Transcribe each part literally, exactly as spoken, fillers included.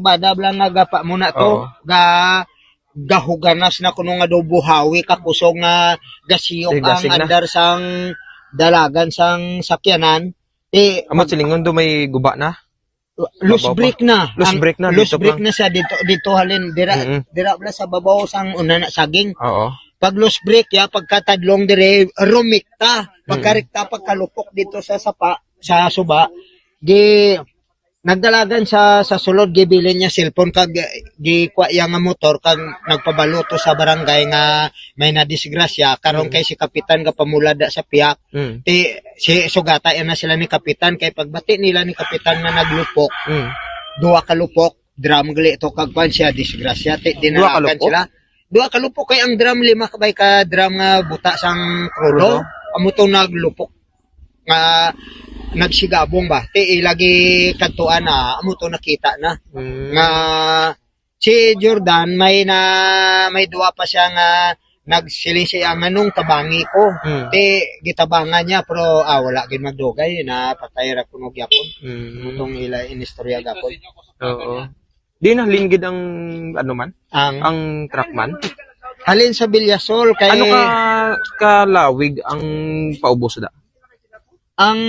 Bada lang nga gapa mo na to, Oo. ga gahuganas na kuno nga daw buhawi ka kusog nga gasiyok Gasig-gasig ang na. andar sang dalagan sang sakyanan. Ti Amo silingon do may guba na. Loose Babaw pa. brake na. Loose Ang brake na, loose dito brake lang. na siya dito, dito halin dira Mm-mm. dira bala sa babaw sang una na saging. Oo. Pag loose brake ya, pagkatadlong dire, rumikta. Mm-mm. Pagkarekta, pagkalupok dito sa sapa, sa suba, di nagdalagan sa, sa sulod, gibilin niya cellphone kag, eh, gikuha iya nga motor kag nagpabalo to sa barangay nga may nadisgrasya. Karon Mm. kay si kapitan gapamulad da sa piyak. Mm. Ti, si, sugata iya na sila ni kapitan kay pagbati nila ni kapitan nga naglupok. Mm. Duha ka lupok, drum gali to kag kwan siya, disgrasya. Ti, Duha ka dinalakan lupok? sila. Duha ka lupok kay ang drum, lima ka bay ka drum nga buta sang krudo. Krudo? Amo to naglupok nga nagsigabong ba? Ti ilagi kadtuan na, amo to nakita na. Mm. Nga si Jordan may na, may duwa pa siya nga nagsiling siya, "Nganong tabangi ko?" Mm. Ti gitabangan niya, pero, ah, wala gid magdugay, napatay ra kuno gyapon. Mm. Amo tong ila inistorya gapon. Oo. Di na linggid ang, ano man? Ang Ang truck man? Halin sa Villasol kay Ano ka kalawig ang paubos da? Ang,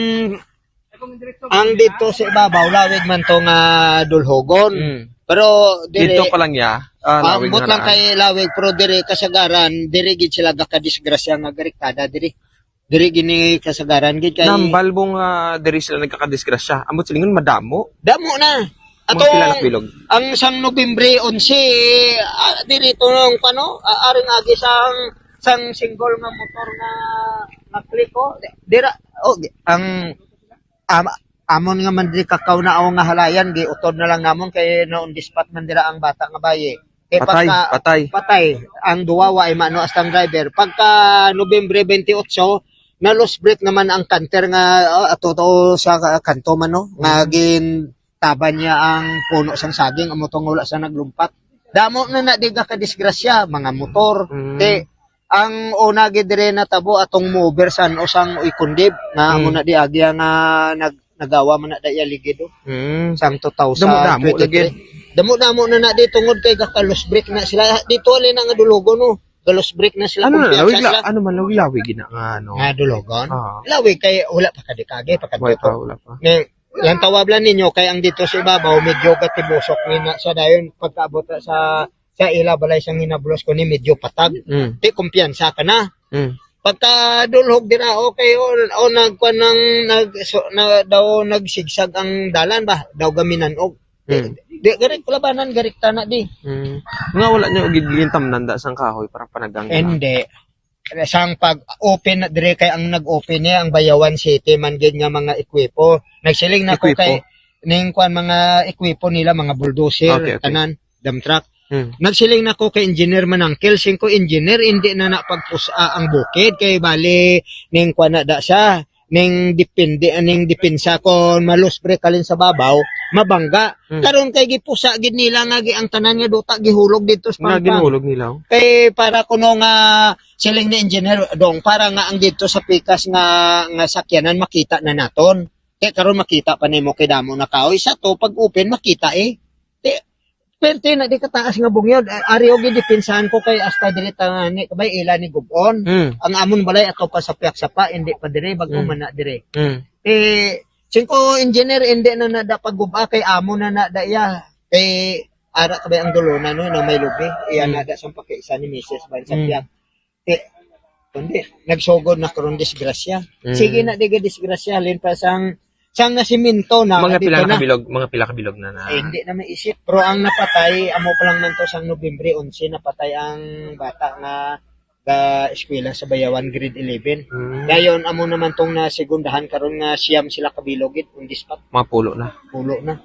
ang dito sa ibabaw, lawig man to nga dulhogon. Mm. Pero dire, Dito pa lang ya, ah, lawig ambot na lang daan. kay lawig, pero dire kasagaran, dire gid sila gakadisgrasya nga gariktada dire. Dire gini kasagaran gid kay Nambal mo nga diri sila nagkakadisgrasya. Ambot silingon madamo. Damo na. Mga Atong pila na bilog? ang sang Nobyembre onse, ah, diri to nung, ano, ah, aring agi sang, sang single nga motor nga, nga click, oh. Dira, oh, di- ang, am- amon nga man diri kakaw na nga halayan, giutod na lang namon kay na on the spot man dira ang bata nga bayi. Kay Patay, pagka patay. patay ang duwa, wa ay mano hasta ang driver. Pagka Nobyembre twenty-eight, na-loose brake naman ang canter nga, oh, ato to sa kanto man, no, nga Mm. gintaban niya ang puno sang saging, amo tong wala sa naglumpat. Damo na na di ka kadisgrasya, mga motor. Mm. Kay ang una gid dire natabo atong mover san o sang Oy Kundib, nga amo Mm. na di agya nga nag-, nagawa man na da iya ligid, oh. Mm. Sang Damo-damo lagi. two thousand twenty-three. Damo-damo na na di tungod kay gaka-loose brake na sila. Dito ali na nga dulhogon, no. Ga-loose brake na sila, Ano na, kumpiyansa lawig la, sila. ano man, lawig-lawig gina nga, ano. Nga dulhogon? Ah. Lawig kay wala pa kadikagi, pa Wala kadto. pa, wala pa. Ni, lang tawab lang ninyo kay ang dito sa ibabaw medyo gatibusok ni na sa dayon pagkaabot sa, sa ila balay sang hinablos ko ni medyo patag. Mm. Ti kumpiyansa ka na. Mm. Pagka dulhog dira, okay, o, o nagkuan ng, nag-, so, na, daw nagsigsag ang dalan ba? Daw gaminan og. Mm. Di, gari, kulabanan, garikta na di. Mm. Nga wala niyo gid gintamnan da sang kahoy para panagang na. Hindi. Sang pag-open na dire kay ang nag-open niya, ang Bayawan City man gid nga mga ekwipo. Nagsiling na ko Ekwipo? kay ning kuan, mga ekwipo nila, mga bulldozer, Okay, okay. tanan, dump truck. Hmm. Nagsiling na ko kay Engineer Manangkil, singko, "Engineer, hindi na na pagpusa ang bukid kay bali ning kuan na da sa ning depende, ning depensa kon ma-loose brake halin sa babaw, mabangga." Hmm. Karon kay gipusa gid nila nga gi-, ang tanan nga duta gihulog dito sa Nga pangpang. ginhulog nila, oh. Kay para kuno nga siling ni Engineer Dong, para nga ang dito sa pikas nga, nga sakyanan makita na naton. Kay karon makita pa nimo kay damo na kahoy. Sa to, pag open, makita eh. Di, perte na di kataas nga bungyod. Eh, ari og gidipinsahan ko kay hasta diri tangani kabay ila ni gub-on. Hmm. Ang amon balay ato pa sa piyak sa pa, hindi pa diri, bag-o Hmm. man na diri. Hmm. Eh, singko engineer, hindi na na da pagguba kay amo na na da iya. Kay ara kabay ang dulona, no, na may lubi. Iya Hmm. na da sang pakiisa ni misis ban sa Hmm. piyak. Eh, kundi, nagsugod na karon disgrasya. Mm. Sige na, di ka disgrasya, halin pa sang, sang nasimento na, Mga dito pila na na. kabilog, mga pila kabilog na na. Eh, hindi na maisip. Pero ang napatay, amo pa lang man to sang Nobyembre onse, napatay ang bata nga ga eskwela sa Bayawan, grade eleven. Mm. Dayon, amo naman tong nasegundahan karon nga siyam sila kabilog gid, on the spot. Mga pulo na. Pulo na.